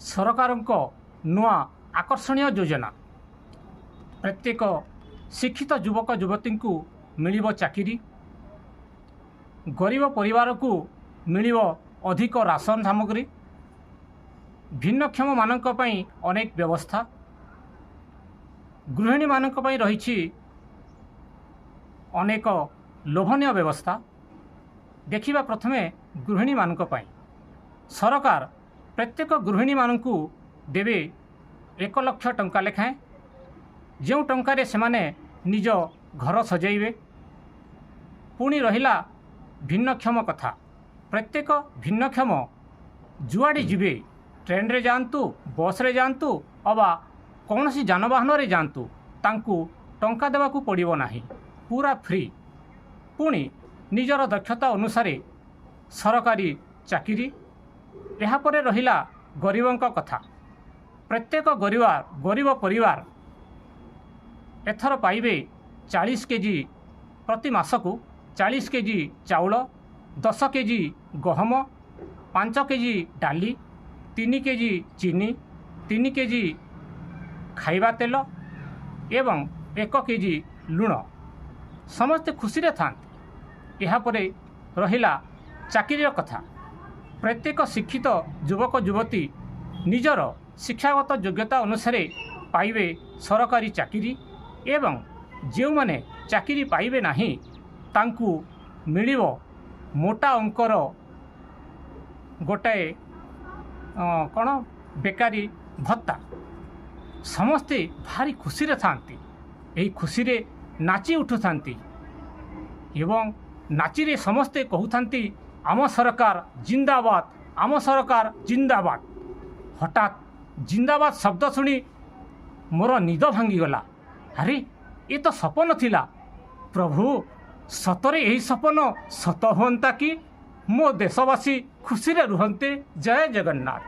ସରକାରଙ୍କ ନୂଆ ଆକର୍ଷଣୀୟ ଯୋଜନା। ପ୍ରତ୍ୟେକ ଶିକ୍ଷିତ ଯୁବକ ଯୁବତୀଙ୍କୁ ମିଳିବ ଚାକିରି, ଗରିବ ପରିବାରକୁ ମିଳିବ ଅଧିକ ରାସନ ସାମଗ୍ରୀ, ଭିନ୍ନକ୍ଷମମାନଙ୍କ ପାଇଁ ଅନେକ ବ୍ୟବସ୍ଥା, ଗୃହିଣୀମାନଙ୍କ ପାଇଁ ରହିଛି ଅନେକ ଲୋଭନୀୟ ବ୍ୟବସ୍ଥା। ଦେଖିବା ପ୍ରଥମେ ଗୃହିଣୀମାନଙ୍କ ପାଇଁ। ସରକାର ପ୍ରତ୍ୟେକ ଗୃହିଣୀମାନଙ୍କୁ ଦେବେ 1 ଲକ୍ଷ ଟଙ୍କା ଲେଖାଏଁ, ଯେଉଁ ଟଙ୍କାରେ ସେମାନେ ନିଜ ଘର ସଜାଇବେ। ପୁଣି ରହିଲା ଭିନ୍ନକ୍ଷମ କଥା। ପ୍ରତ୍ୟେକ ଭିନ୍ନକ୍ଷମ ଯୁଆଡ଼େ ଯିବେ, ଟ୍ରେନରେ ଯାଆନ୍ତୁ, ବସ୍ରେ ଯାଆନ୍ତୁ ଅବା କୌଣସି ଯାନବାହନରେ ଯାଆନ୍ତୁ, ତାଙ୍କୁ ଟଙ୍କା ଦେବାକୁ ପଡ଼ିବ ନାହିଁ, ପୁରା ଫ୍ରି। ପୁଣି ନିଜର ଦକ୍ଷତା ଅନୁସାରେ ସରକାରୀ ଚାକିରି। ଏହାପରେ ରହିଲା ଗରିବଙ୍କ କଥା। ପ୍ରତ୍ୟେକ ଗରିବ ପରିବାର ଏଥର ପାଇବେ 40 କେଜି, ପ୍ରତି ମାସକୁ 40 କେଜି ଚାଉଳ, 10 କେଜି ଗହମ, 5 କେଜି ଡାଲି, 3 କେଜି ଚିନି, 3 କେଜି ଖାଇବା ତେଲ ଏବଂ 1 କେଜି ଲୁଣ। ସମସ୍ତେ ଖୁସିରେ ଥାଆନ୍ତି। ଏହାପରେ ରହିଲା ଚାକିରିର କଥା। ପ୍ରତ୍ୟେକ ଶିକ୍ଷିତ ଯୁବକ ଯୁବତୀ ନିଜର ଶିକ୍ଷାଗତ ଯୋଗ୍ୟତା ଅନୁସାରେ ପାଇବେ ସରକାରୀ ଚାକିରି ଏବଂ ଯେଉଁମାନେ ଚାକିରି ପାଇବେ ନାହିଁ, ତାଙ୍କୁ ମିଳିବ ମୋଟା ଅଙ୍କର ଗୋଟାଏ କ'ଣ ବେକାରୀ ଭତ୍ତା। ସମସ୍ତେ ଭାରି ଖୁସିରେ ଥାଆନ୍ତି। ଏହି ଖୁସିରେ ନାଚି ଉଠୁଥାନ୍ତି ଏବଂ ନାଚିରେ ସମସ୍ତେ କହୁଥାନ୍ତି, "ଆମ ସରକାର ଜିନ୍ଦାବାଦ, ଆମ ସରକାର ଜିନ୍ଦାବାଦ।" ହଠାତ୍ ଜିନ୍ଦାବାଦ ଶବ୍ଦ ଶୁଣି ମୋର ନିଦ ଭାଙ୍ଗିଗଲା। ଆରେ, ଏ ତ ସପନ ଥିଲା। ପ୍ରଭୁ, ସତରେ ଏହି ସପନ ସତ ହୁଅନ୍ତା କି, ମୋ ଦେଶବାସୀ ଖୁସିରେ ରୁହନ୍ତେ। ଜୟ ଜଗନ୍ନାଥ।